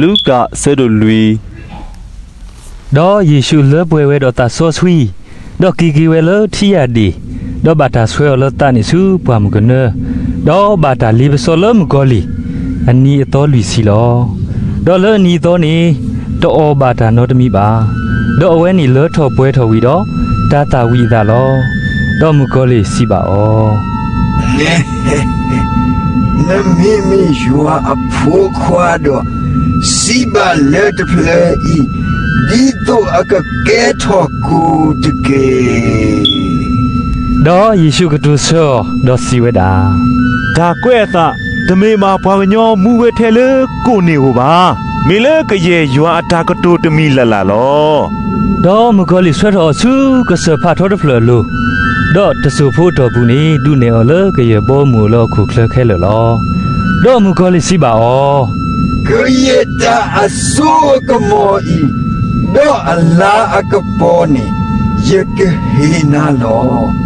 လူၤကၣ် ဆၢဒိၣ်လွံၢ်. ဒီးယ့ၣ်ၡူးလၢပှဲၤဝဲဒီးသးစီဆှံ, ဒီးက့ၤက့ၤဝဲလၢထံယၣ်ဒ့ၣ်, ဒီးဘၣ်တၢ်ဆှၢအီၤလၢသးန့ၣ်ဆူပှၢ်မုၢ်ကနၢ, ဒီးဘၣ်တၢ်လ့ပစီလၢမုၣ်ကီၤလံၢ် အနံၤအသီလွံၢ်ဆံလီၤ. ဒီးလၢအနံၤအသီန့ၣ်, တအီၣ်ဘၣ်တၢ်နီတမံၤဘၣ်. ဒီးအဝဲန့ၣ်လၢထီၣ်ပှဲၤထီၣ်ဝံၤဒီး, တၢ်သၣ်ဝံၤအသးလီၤ. ဒီးမုၣ်ကီၤလံၢ်စံးဘၣ်အီၤ, နမ့မ့ၢ်ယွၤအဖိခွါဒီး, စံးဘၣ်လၢတဖျၢၣ်အံၤ, ဒ်သိးအကကဲထီၣ်ကိၣ်တက့ၢ်. ဒီးယ့ၣ်ၡူးကတိၤဆၢအီၤဒီးစံးဝဲဒၣ်, တၢ်ကွဲးအသး, တမ့ၢ်ဘၣ်ပှၤကညီမူဝဲထဲလၢကိၣ်န့ၣ်ဧိၤဘၣ်. မ့ၢ်လၢကယဲၢ်ယွၤအတၢ်ကတိၤတမံၤလၢ်လၢ်လီၤ. ဒီးမုၣ်ကီၤလံၢ်ဆှၢထီၣ်အီၤဆူကစၢၢ်ဖးထီတဖျၢၣ်အလိၤ, ဒီးတစိၢ်ဖိအတီၢ်ပူၤန့ၣ် ဒုးနဲၣ်အီၤလၢကယဲၢ်ဘီမုၢ်လၢဟီၣ်ခိၣ်ချၢခဲလၢာ်လီၤ. ဒီးမုၣ်ကီၤလံၢ်စံးဘၣ်အီၤ, ကယဲၢ်တၢ်အစိအကမီၤအံၤ, ဒီးအလၤအကပီၤန့ၣ်, ယကဟ့ၣ်နၤလီၤ.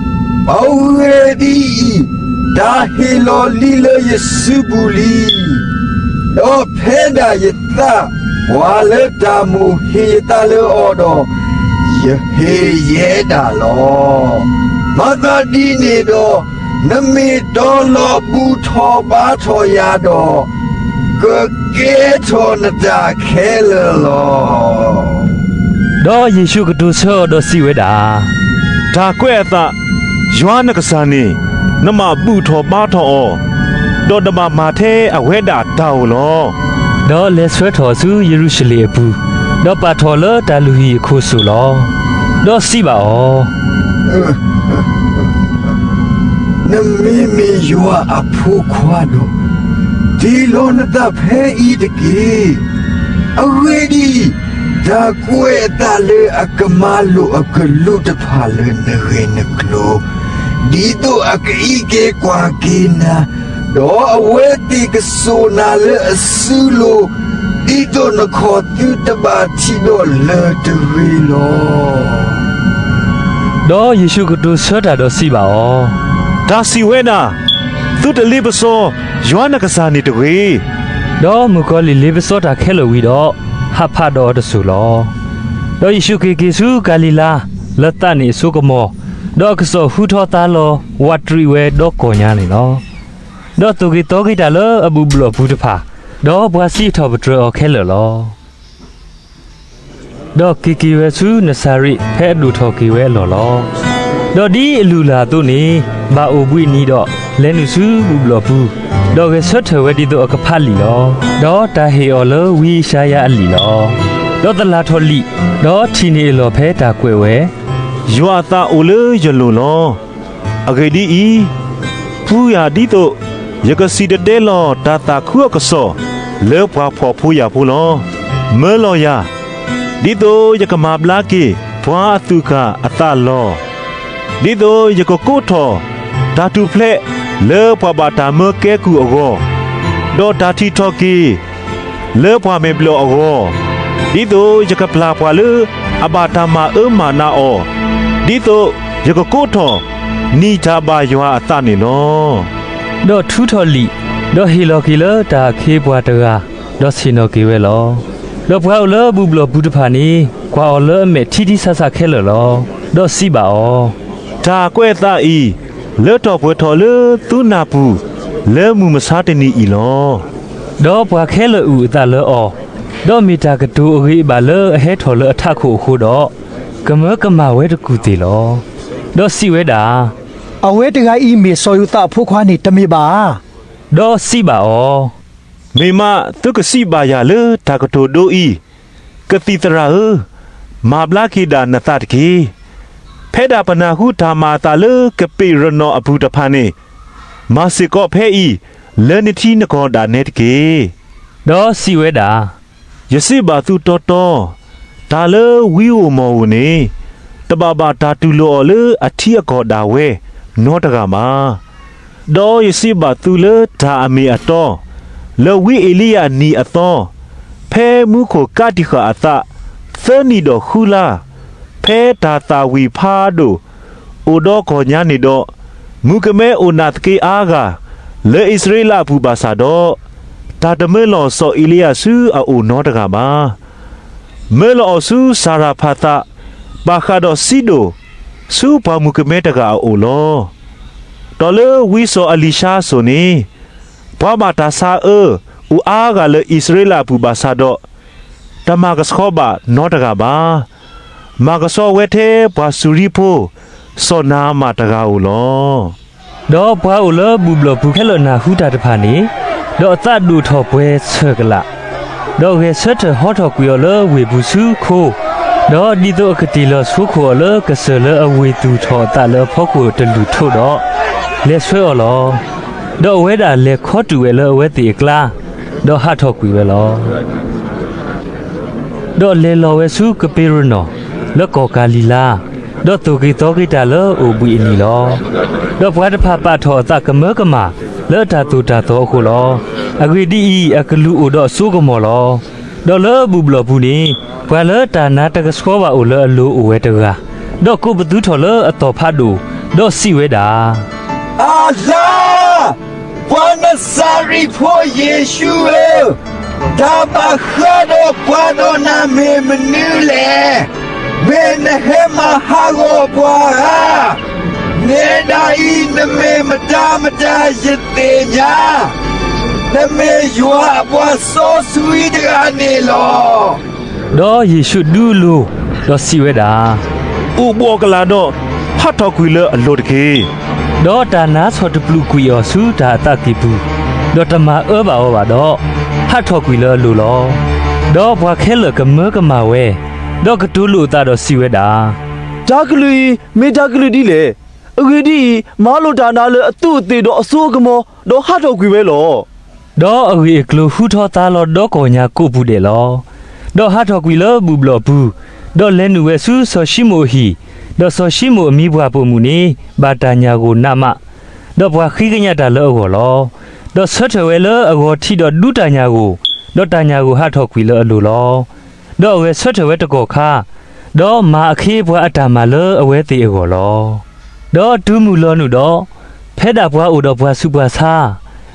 အဂ့ၢ်ဒ်အံၤ, တၢ်ဟ့ၣ်လီၤလံလၢယစုပူၤလံ. ဒီးဖဲဒၣ်ယသးပှၢ်လၢတၢ်မိၣ်ဟ့ၣ်ယသးလၢအီၤဒီး, ယဟ့ၣ်ယဲဒၣ်လီၤ. မၤသးဒ်န့ၣ်ဒီး, နမ့ၢ်တီလီၤဘူၣ်ထီၣ်ဘါထီၣ်ယၤဒီး, ကကဲထီၣ်နတၢ်ခဲလၢာ်လီၤ. ဒီးယ့ၣ်ၡူးကတိၤဆၢအီၤဒီးစံးဝဲဒၣ်, တၢ်ကွဲးအသး, ယွၤနကစၢ်န့ၣ်, နဘၣ်ဘူၣ်ထီၣ်ဘါထီၣ်အီၤ, ဒီးနဘၣ်မၤထဲအဝဲဒၣ်တၢ်ဧိၤလီၤ. ဒီးလဲၤဆှၢထီၣ်ဆူယရူၤၡလ့ၣ်အပူၤ, ဒီးပာ်ထီၣ်လၢတၢ်လုၢ်ဟံၣ်အခိၣ်စိၣ်လီၤ. ဒီးစံးဘၣ်အီၤ, နမ့မ့ၢ်ယွၤအဖိခွါဒီး, တ့လီၤနသးဖဲအံၤတက့ၢ်. အဂ့ၢ်ဒ်အံၤ, တၢ်ကွဲးအသးလၢအကမၤလိာ်အကလူးတဖၣ်လၢနဂ့ၢ်နကျိၤ, ဒ်သိးအကအံးက့ၤကွၢ်က့ၤနၤ, ဒီးအဝဲသ့ၣ်ကစိာ်နၤလၢအစုလိၤ, ဒ်သိးနခီၣ်သုတဘၣ်ထံးဒီးလၢၤတဂ့ၤလီၤ. ဒီးယ့ၣ်ၡူးကတိၤဆၢတၢ်ဒီးစံးဘၣ်အီၤ, တၢ်စံးဝဲဒၣ်, သုတလ့ပစီယွၤနကစၢ်န့ၣ်တဂ့ၤ. ဒီးမုၣ်ကီၤလံၢ်လ့ပစီတၢ်ခဲလၢာ်ဝံၤဒီး, ဟးဖးဒီးအီၤတစိၢ်လီၤ. ဒီးယ့ၣ်ၡူးက့ၤက့ၤဆူကၤလံၤလါလၢသးန့ၣ်အစိကမီၤ, ဒီးအကစီၣ်ဟူထီသါလီၤ ဝးတရံးဝဲဒီးကီၢ်ညါန့ၣ်လီၤ. ဒီးသိၣ်က့ၤသီက့ၤတၢ်လၢအဘူၣ်ဘျီၣ်ပူၤတဖၣ်, ဒီးပှၤစံးထီၣ်ပတြၢၤအီၤခဲလၢာ်လီၤ. ဒီးက့ၤက့ၤဝဲဆူနစၤရ့းဖဲအဒိၣ်ထီၣ်က့ၤဝဲအလီၢ်လီၤ. ဒီးဒ်အလုၢ်အလၢ်အသိးန့ၣ်, ဘၣ်အိၣ်ဘှံးနံၤဒီးလဲၤနုာ်ဆူဘူၣ်ဘျီၣ်ပူၤ, ဒီးဂဲၤဆၢထၢၣ်ဝဲဒ်သိးအကဖးလံာ်လီၤ. ဒီးတၢ်ဟ့ၣ်အီၤလၢဝံယၡါယၤအလံာ်လီၤ. ဒီးသလၣ်ထီၣ်လံာ်, ဒီးထံၣ်န့ၢ်အလီၢ်ဖဲတၢ်ကွဲးဝဲ, ယွၤအသးအိၣ်လၢယလိၤလီၤ. အဂ့ၢ်ဒ်အံၤ, ဖှူယၤဒ်သိးယကစံၣ်တဲၤတဲလီၤတၢ်သးခုအကစီၣ်လၢပှၤဖှီၣ်ဖိယာ်ဖိလီၤ. မၢလီၤယၤ, ဒ်သိးယကမၤဘျါက့ၤပှၤအသူၣ်ကၢ်အသးလီၤ. ဒ်သိးယကကိးထီၣ်တၢ်ထူၣ်ဖျဲးလၢပှၤဘၣ်တၢ်မၢကဲကုၢ်အဂီၢ်, ဒီးတၢ်ထံၣ်ထီၣ်က့ၤလၢပှၤမဲာ်ဘျီၣ်အဂီၢ်, ဒ်သိးယကပျၢ်ပှၤလၢအဘၣ်တၢ်မၤအၢမၤနးအီၤ, ဒ်သိးယကကိးထီၣ်နံၣ်တၢ်ဘၣ်ယွၤအသးန့ၣ်လီၤ. ဒီးထူထီၣ်လံာ်, ဒီးဟ့ၣ်လီၤက့ၤလၢတၢ်အခ့အပှၤတဂၤ, ဒီးဆ့ၣ်နီၤက့ၤဝဲလီၤ. ဒီးပှၤအိၣ်လၢဘူၣ်ဘျီၣ်ပူၤတဖၣ်န့ၣ်, ကွၢ်အီၤလၢအမဲာ်ထံထံဆးဆးခဲလၢာ်လီၤ. ဒီးစံးဘၣ်အီၤ, တၢ်ကွဲးအသးအံၤ, လၢထီၣ်ပှဲၤထီၣ်လၢသုနၢ်ပူၤလၢမုၢ်မဆါတနံၤအံၤလီၤ. ဒီးပှၤခဲလၢာ်အုၣ်အသးလၢအီၤ, ဒီးမ့ၢ်တၢ်ကတိၤအဂ့ၤအဘၣ်လၢအဟဲထီၣ်လၢအထးခိၣ်အဃိဒီး, ကမၢကမၣ်ဝဲတကူၢ်သ့ၣ်လီၤ. ဒီးစံးဝဲဒၣ်, အဝဲတဂၤအံၤမ့ၢ်စီၤယိၤသးအဖိခွါန့ၣ်တမ့ၢ်ဘၣ်ဧါ. ဒီးစံးဘၣ်အီၤ, မ့ၢ်မးသုကစံးဘၣ်ယၤလၢတၢ်ကတိၤဒိအံၤ, ကသံၣ်သရၣ်ဧၢ, မၤဘျါက့ၤဒၣ်နသးတက့ၢ်. ဖဲဒၣ်ပနၢ်ဟူတၢ်မၤအသးလၢကပ့းရနီၣ်အပူၤတဖၣ်န့ၣ်, မၤစ့ၢ်ကီးဖဲအံၤလၢနထံနကီၢ်ဒၣ်နဲတက့ၢ်. ဒီးစံးဝဲဒၣ်, ယစံးဘၣ်သုတီတီ, တၢ်လၢဝံဧိၤမီၢ်ဧိၤန့ၣ်, တဘၣ်ဘၣ်တၢ်တူၢ်လိာ်အီၤလၢအထံအကီၢ်ဒၣ်ဝဲနီတဂၤဘၣ်. ဒီးယစံးဘၣ်သုလၢတၢ်အမ့ၢ်အတီ, လၢဝံအ့လံယၤနံၤအသီ, ဖဲမူခိၣ်ကးတံာ်ဃာ်အသးသၢနံၣ်ဒီးဃုလါ, ဖဲတၢ်သၣ်ဝံၤဖးဒိၣ်အိၣ်ဒီးကီၢ်ညါန့ၣ်ဒီး, မုၣ်ကမဲအိၣ်နာ်သက့အါဂၤလၢအံၣ်စရ့လးအပူၤဘၣ်ဆၣ်ဒီး, တၢ်တမၢလီၤစီၤအ့လံယၤဆူအအိၣ်နီတဂၤဘၣ်. မၢလီၤအီၤဆူစၤရဖးသး, ပာ်ဃာ်ဒီးစံဒိၣ်, ဆူပှၤမုၣ်ကမဲတဂၤအအိၣ်လီၤ. ဒီးလၢဝံစီၤအလံၤၡါအစိၤန့ၣ်, ပှၤဘၣ်တၢ်ဆါအၢ အိၣ်အါဂၤလၢအံၣ်စရ့လးအပူၤဘၣ်ဆၣ်ဒီး, တမၤကဆှီဘၣ်နီတဂၤဘၣ်. မၤကဆှီဝဲထဲပှၤစူၤရံဖိ စီၤနၤအမၣ်တဂၤဧိၤလီၤ. ဒီးပှၤအိၣ်လၢဘူၣ်ဘျီၣ်ပူၤခဲလၢာ်နၢ်ဟူတၢ်တဖၣ်န့ၣ်, ဒီးသးဒိၣ်ထီၣ်ပှဲၤဆၢၣ်ကလာ်, ဒီးဂဲၤဆၢထၢၣ်ဟီထီၣ်ကွံာ်အီၤလၢဝ့ၢ်ပူၤဆူခိ, ဒီးဒ်သိးအကတ့ၢ်လီၤဆိခိၣ်အီၤလၢကစၢၢ်လၢအဝ့ၢ်သူၣ်ထီၣ်အသးလၢအဖီခိၣ် တလုၢ်ထိးဒီး, လဲၤဆှၢအီၤလီၤ. ဒီးအဝဲဒၣ်လဲၤခီတုာ်ဝဲလၢအဝဲသ့ၣ်အကျါ, ဒီးဟးထီၣ်ကွံာ်ဝဲလီၤ. ဒီးလဲၤလီၤဝဲဆူကပ့းရနီၣ်, လၢကီၢ်ကၤလံၤလါ, ဒီးသိၣ်က့ၤသီက့ၤတၢ်လၢအိၣ်ဘှံးအနံၤလီၤ. ဒီးပှၤတဖၣ်ပာ်ထီၣ်အသးကမၢကမၣ်လၢတၢ်သိၣ်တၢ်သီအဃိလီၤ. အဂ့ၢ်ဒ်အံၤ, အကလူးအိၣ်ဒီးအစိကမီၤလီၤ. ဒီးလၢဘူၣ်ဘျီၣ်ပူၤန့ၣ်, ပှၤလၢတၢ်နါတကဆှီဘၣ်အိၣ်လၢအလိၤအိၣ်ဝဲတဂၤ, ဒီးကိးပသူထီၣ်လၢအသီၣ်ဖးဒိၣ်, ဒီးစံးဝဲဒၣ်, အၢၣ်လါ, ပှၤနစၤရ့းဖိယ့ၣ်ၡူးဧၢ, တၢ်ဘၣ်ဃးဒီးပှၤဒီးနၤမ့ၢ်မနုၤလဲၣ်. မ့ၢ်နဟဲမၤဟးဂီၤပှၤဧါ. နဲဒၣ်အံၤနမ့ၢ်မတၤမတၤယသ့ၣ်ညါ, နမ့ၢ်ယွၤအပှၤစီဆှံတဂၤန့ၣ်လီၤ. ဒီးယ့ၣ်ၡူးဒုးလိၤ, ဒီးစံးဝဲဒၣ်, အိၣ်ဘှီၣ်ကလာ်ဒီး, ဟးထီၣ်ကွံာ်လၢအလိၤတက့ၢ်. ဒီးတၢ်နါဆီၣ်တပျုးကွံာ်အီၤဆူတၢ်အသးကံၢ်ပူၤ, ဒီးတမၤအၢဘၣ်အီၤဘၣ်ဒီး, ဟးထီၣ်ကွံာ်လၢအလိၤလီၤ. ဒီးပှၤခဲလၢာ်ကမၢကမၣ်ဝဲ, ဒီးကတိၤလိာ်အသးဒီးစံးဝဲဒၣ်, တၢ်ကလုၢ်အံၤမ့ၢ်တၢ်ကလုၢ်ဒ်လဲၣ်. အဂ့ၢ်ဒ်အံၤ, မၤလိာ်တၢ်နါလၢအသူးအသ့ၣ်ဒီးအစိအကမီၤ, ဒီးဟးထီၣ်ကွံာ်ဝဲလီၤ. ဒီးအဂ့ၢ်အကျိၤဟူထီၣ်သါလီၤဒီးကီၢ်ညါကိးပူၤဒဲးလီၤ. ဒီးဟးထီၣ်ကွံာ်လၢဘူၣ်ဘျီၣ်ပူၤ, ဒီးလဲၤနုာ်ဝဲဆူစီၤၡံမိၣ်အဟံၣ်, ဒီးစီၤၡံမိၣ်အမံၤပှၢ်ပိာ်မုၣ်န့ၣ် ဘၣ်တၢ်ညၣ်ဂိၢ်နးမး, ဒီးပှၤဃ့ကညးတၢ်လၢအဂီၢ်လီၤ. ဒီးဆၢထၢၣ်ဝဲလၢအဂီၤထံးဒီးဒူတၢ်ညၣ်ဂိၢ်, ဒီးတၢ်ညၣ်ဂိၢ်ဟးထီၣ်ကွံာ်လၢအလိၤလီၤ. ဒီးအဂဲၤဆၢထၢၣ်ဝဲတကီၢ်ခါ, ဒီးမၤအခ့အပှၤအတၢ်မၤလၢအဝဲသ့ၣ်အဂီၢ်လီၤ. ဒီးတုၤမုၢ်လီၤနုာ်ဒီး, ဖဲဒၣ်ပှၤအိၣ်ဒီးပှၤဆူးပှၤဆါ,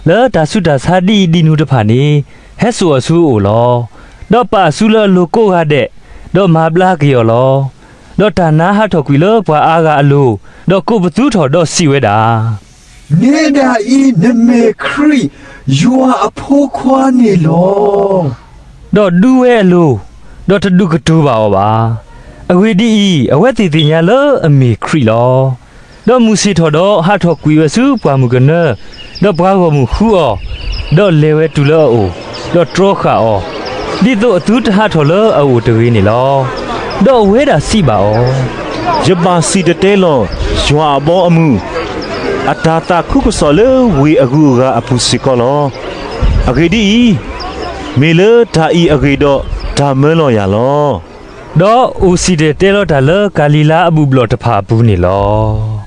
လၢတၢ်ဆူးတၢ်ဆါဒ်အံၤဒ်နုၤတဖၣ်န့ၣ်, ဟဲစိာ်အီၤဆူအအိၣ်လီၤ. ဒီးပာ်အစုလၢအလိၤကိးဂၤဒဲး, ဒီးမၤဘျါက့ၤအီၤလီၤ. ဒီးတၢ်နါဟးထီၣ်ကွံာ်လၢပှၤအါဂၤအလိၤ, ဒီးကိးပသူထီၣ်ဒီးစံးဝဲဒၣ်, နဲဒၣ်အံၤနမ့ၢ်ခရံာ်, ယွၤအဖိခွါန့ၣ်လီၤ. ဒီးဒူဝဲအလိၤ, ဒီးတဒုးကတိၤဘၣ်အီၤဘၣ်. အဂ့ၢ်ဒ်အံၤ, အဝဲသ့ၣ်သ့ၣ်ညါလၢအမ့ၢ်ခရံာ်လီၤ. ဒီးမုၢ်ဆ့ၣ်ထီၣ်ဒီးဟးထီၣ်ကွံာ်ဝဲဆူပှၢ်မုၢ်ကနၢ, ဒီးပှၤဂီၢ်မုၢ်ဃုအီၤ, ဒီးလဲၤဝဲတုၤလၢအအိၣ်, ဒီးတြီဃာ်အီၤ, ဒ်သိးအသုတဟးထီၣ်လၢအအိၣ်တဂ့ၤန့ၣ်လီၤ. ဒီးအဝဲဒၣ်စံးဘၣ်အီၤ, ယဘၣ်စံၣ်တဲၤတဲလီၤယွၤအဘီအမုၢ်, အတၢ်သးခုကစီၣ်လၢဝ့ၢ်အဂုၤအဂၤအပူၤစ့ၢ်ကီးလီၤ. အဂ့ၢ်ဒ်အံၤ, မ့ၢ်လၢတၢ်အံၤအဂ့ၢ်ဒီးတၢ်မၢလီၤယၤလီၤ. ဒီးအိၣ်စံၣ်တဲၤတဲလီၤတၢ်လၢကၤလံၤလါအဘူၣ်ဘျီၣ်တဖၣ်အပူၤန့ၣ်လီၤ.